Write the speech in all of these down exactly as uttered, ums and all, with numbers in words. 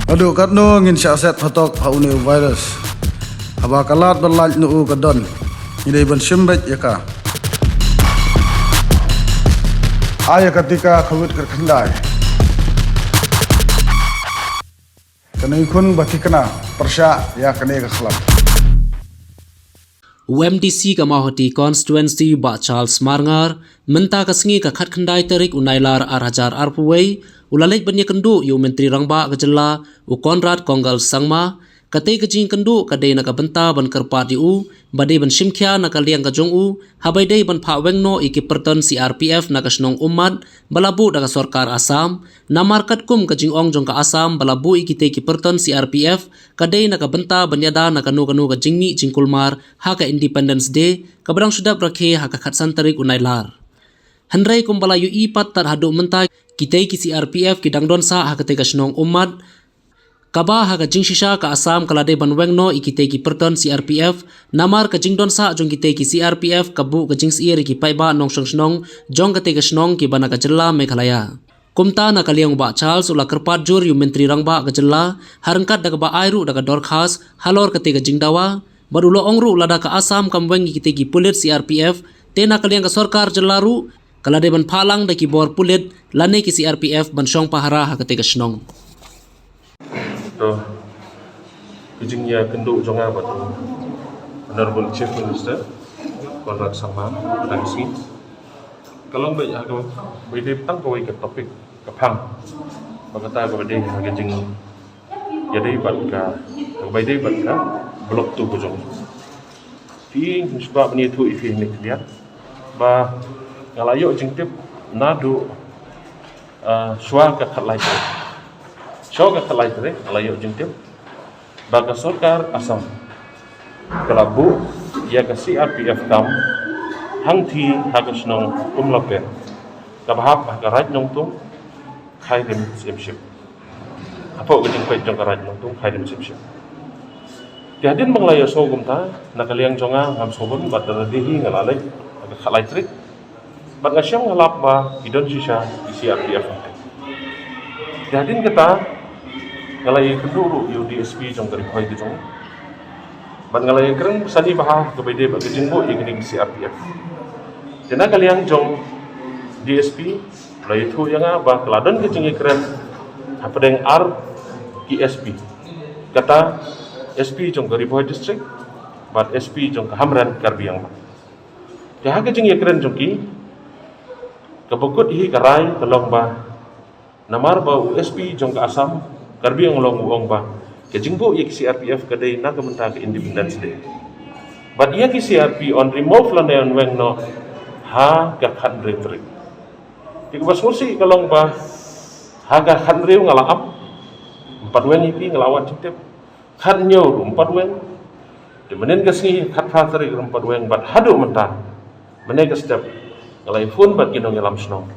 Haduh katno ngin shah set phatok ha une u virus? Haba ka lad ban lait noh u ka don, ngi dei ban shim beit ïa ka. Ai ïa ka tika Covid khatkhyndai. Kane khun ba thikna pyrshah ïa kane ka khlam. U M D C ka Mawhati constituency, Bah Charles Marngar, mynta ka sngi ka khatkhyndai tarik u Nailar ar hajar arphew wei, u la leit ban ïakynduh ïa u Myntri Rangbah ka jylla, u Conrad Kongkal Sangma. Katei ka jingkynduh ka dei na ka bynta ban kyrpad ïa u ba dei ban shim khia na ka liang ka jong u, haba ïadei ban phah weng noh ïa ki pyrton C R P F na ka shnong Ummat ba la buh da ka sorkar Assam. Namar katkum ka jingong jong ka Assam, ba la buh ïa kitei ki pyrton C R P F ka dei na ka bynta ban ïada na kano kano ka jingmih jingkulmar ha ka Independence Day kaba dang shu dep rakhe ha ka khatsan tarik u Nailar. Hynrei kumba la ïohi pat tad haduh mynta, kitei ki C R P F ki dang don sah ha katei ka shnong Ummat, kaba ha ka jingshisha ka Assam ka la dei ban weng noh ïa kitei ki pyrton C R P F. Namar ka jingdon sah jong kitei ki C R P F ka buh ka jingsyier ïa ki paidbah nongshong shnong jong katei ka shnong kiba na ka jylla Meghalaya. Kumta na ka liang u Bah Charles u la kyrpad jur ïa u Myntri Rangbah ka jylla, ha ryngkat da kaba ai ruh da ka dorkhas halor katei ka jingdawa, bad u la ong ruh lada ka Assam kam weng ïa kitei ki pulit C R P F, te na ka liang ka sorkar jylla ruh ka la dei ban phah lang da ki bor pulit lane ki C R P F ban shong pahara ha katei ka shnong. To, ka jingïakynduh jong nga bad u Honorable Chief Minister Conrad Sangma mynta ka sngi ka long beit ha kaba ïadei tang kawei ka topic, ka phang, ba kata kaba dei ha ka jingïadei bad ka, kaba ïadei bad ka Block two ka jong. Phi, nga sngewbha ban ïathuh ïa phi hangne khyndiat ba nga la ïoh jingtip naduh, ah, shuwa ka khatlai tarik. Shuwa ka khatlai tarik nga la ïoh jingtip ba ka sorkar Assam ka la buh ïa ka C R P F camp hangthie ha ka shnong Umlaper, kaba hap ha ka Raid Nongtung, Khyrim Syiemship. Hapoh ka jingpeit jong ka Raid Nongtung, Khyrim Syiemship. Te hadien ba nga la ïohsngew kumta, na ka liang jong nga ngam sngewbun, bad da lade hi nga la leit ha ka khatlai tarik. Bad nga shym nga lap ba ki don shisha ki C R P F. Te hadien kata nga la ïakynduh ruh ïa u D S P jong ka Ri Bhoi ka jong. Bad nga la ïakren sani bha kaba ïadei bad ka jingbuh ïa kine ki C R P F. Te na ka liang jong D S P la ïathuh ïa nga ba ka la don ka jingïakren hapdeng ar ki S P. Kata S P jong ka Ri Bhoi District bad S P jong ka Hamren Karbi Anglong. Te ha ka jingïakren jong ki, kaba kut hi ka rai ka long ba namar ba u S P jong ka Assam Karbi Anglong u ong ba ka jingbuh ïa ki C R P F ka dei na ka bynta ka Independence Day. Bad ïa ki C R P yn remove lane yn weng noh ha ka khathynriew tarik. Te kaba sngewsih ka long ba ha ka khathynriew nga la ap, ym pat weng ïa ki, nga la wad jingtip. Khathynñiew ruh ym pat weng. Te mynhynnin ka sngi khatphra tarik ruh ym pat weng, bad haduh mynta mynne ka step nga la ïa phone bad ki nongïalam shnong,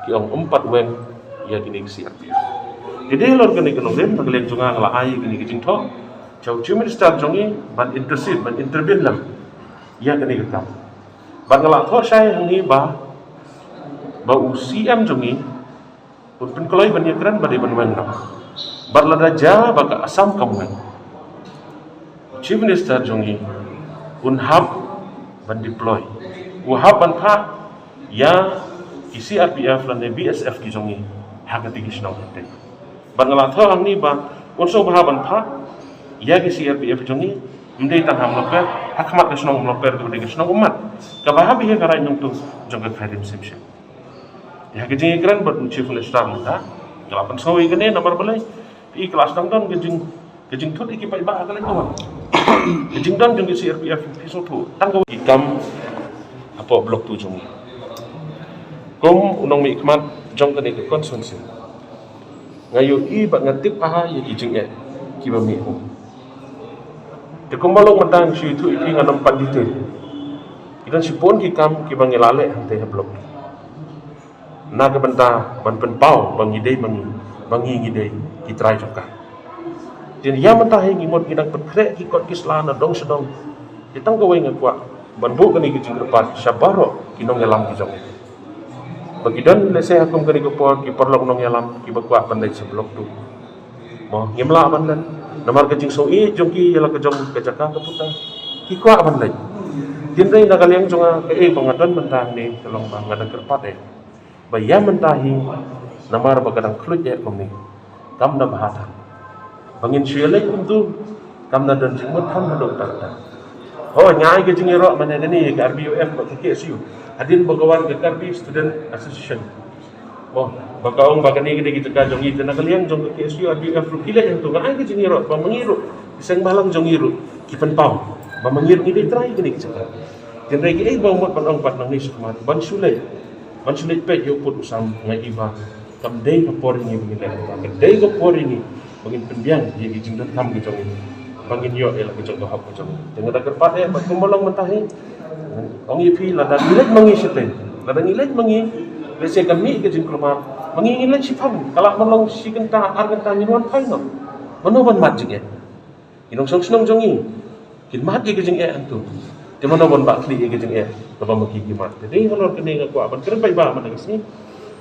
ki ong ym pat weng ïa kine ki C R P F. Te dei halor kane ka nongrim, na ka liang jong nga nga la ai kane ka jingthoh sha u Chief Minister jong ngi ban intercede, ban intervene lang ïa kane ka kam. Bad nga la thoh shai hangne ba, ba u C M jong ngi un pynkloi ban ïakren ba dei ban weng noh. Bad lada jia ba ka Assam kam weng, Chief Minister jong ngi un hap ban deploy, u hap ban phah ïa ki C R P F lane B S F ki jong ngi ha kata ki shnong hangtei. Bad nga la thoh hangne ba un sngewbha ban phah ïa ki C R P F jong ngi, ym dei tang ha Mlakper, ha khmat ka shnong Mlakper, kaba dei ka shnong Ummat, kaba hap ïa ka Raid Nongtung jong ka Khyrim Syiemship. Te ha ka jingïakren bad u Chief Minister mynta, nga la pynsngew ïa kane namar balei, phi, ka la sdang don ka jing, ka jingthut ïa ki paidbah ha ka lynti. Ka jingdon jong ki C R P F, phi sngewthuh tang kawei ki kam hapoh Block two jong ngi. Kum u nongmihkhmat jong kane ka constituency, nga ïohi bad nga tip bha ïa ki jingeh kiba mih hum. Te kumba long mynta nga shu ïathuh ïa phi, ngan ym pat detail. Ki don shibun ki kam kiba ngi la leh hangtei ha Block two na ka bynta ban pynpaw ba ngi dei, ba ngi, ba ngi, ngi dei ki trai jong ka. Te ïa mynta hi ngi mut ngi dang pynkhreh ki kot ki sla na dong sha dong. Te tang kawei nga kwah ban buh kane ka jingkyrpad sha baroh ki nongïalam ki jong ngi, ba ki don lehse ha kum kane ka por ki paralok nongïalam kiba kwah ban leit sha Block two. Mo, ngim lah ban leit. Namar ka jingsngewsih jong ki ïa la ka jong ka jaka ka puta. Ki kwah ban leit. Hynrei na ka liang jong nga, kaei ba nga don mynta hangne ka long ba nga dang kyrpad eh. Ba ïa mynta hi, namar ba ka dang khluit eh kumne. Kam da bha than. Ba ngin shu ïa leit kumtu, kam da don jingmut than haduh katta katta. Hooid, nga ai ka jingïaroh mynne kane ka R B U M bad ka K S U. Hadien ba ka wan ka Karbi Student Association. Mo, ba ka ong ba kane ka dei ka jaka jong ngi, te na ka liang jong ka K S U R B F ruh ki leit hangto, nga ai ka jingïaroh ba ma ngi ruh, ki seng bhalang jong ngi ruh ki pynpaw ba ma ngi ruh ngi dei trai kane ka jaka. Hynrei kiei ba mut ban ong pat nangne shakhmat ban shu leit, ban shu leit peit ïa u pud u sam, nga i ba kam dei ka por ïa ngi ba ngin leit, ka dei ka por ïa ngi ba ngin pynbiang ïa ki jingdonkam ka jong ngi, ba ngin ïoh ïa la ka jong ka hok ka jong ngi. Te nga da kyrpad eh, bad kumba long mynta hi, ong ïa phi, lada ngi leit ma ngi shatei, lada ngi leit ma ngi, lehse kan mih ka jingkulmar, ma ngi ngin leit shiphew, ka lah ban long shi kynta ar kynta ngin wan phai noh. Mano ban mad jingeh? Ki nongshong shnong jong ngi kin mad ïa ka jingeh hangto. Te mano ban bah khlieh ïa ka jingeh kaba ma ki ki mad? Te dei halor kane nga kwah ban kren paidbah mynta ka sngi.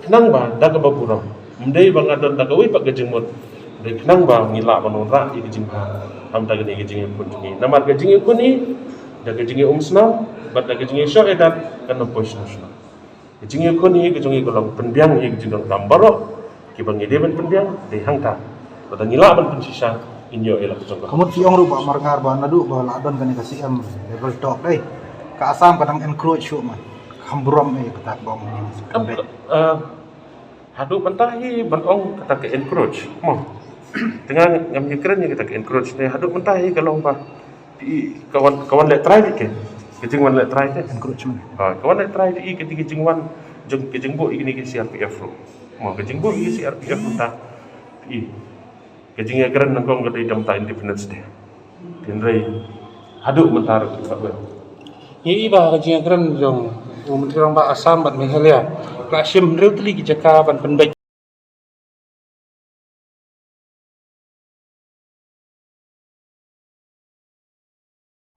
Khnang ba da kaba burom, ym dei ba nga don da kawei pat ka jingmut, hynrei khnang ba ngi lah ban wanrah ïa ka jingbha ha mynta kane ka jingïakhun jong ngi. Namar ka jingïakhun hi, da ka jingïaumsnam bad da ka jingïashoh ïadat, kan ym poi shnong shnong. Ka jingïakhun hi ka jong ngi ka long pynbiang ïa ka jingdonkam baroh kiba ngi dei ban pynbiang, dei hangta. Lada ngi lah ban pynshisha, ngin ïoh ïa la ka jong ka. Ka mut phi ong ruh Bah Marngar ba naduh ba la don kane ka C M level talk dei, ka Assam ka dang encroach shuh, man. Kham burom eh kata ka ba ong ngi. Kam, eh, haduh mynta hi ban ong kata ka encroach, mo. Te nga ngam ïakren ïa kata ka encroach ne, haduh mynta hi ka long ba phi i, ka wan, ka wan leh trai beit ke. Ka jingwan leh trai te. Encroachment. Ha, ka wan leh trai te, i, ka, ka jingwan jong, ka jingbuh ïa kine ki C R P F ruh. Mo, ka jingbuh ïa ki C R P F mynta, i, ka jingïakren nyngkong ka dei da mynta Independence Day. Hynrei haduh mynta ruh ki pat wan. Ngi i ba ka jingïakren jong u Myntri Rangbah Assam bad Meghalaya ka la shim hynriew tylli ki jaka ban pynbeit.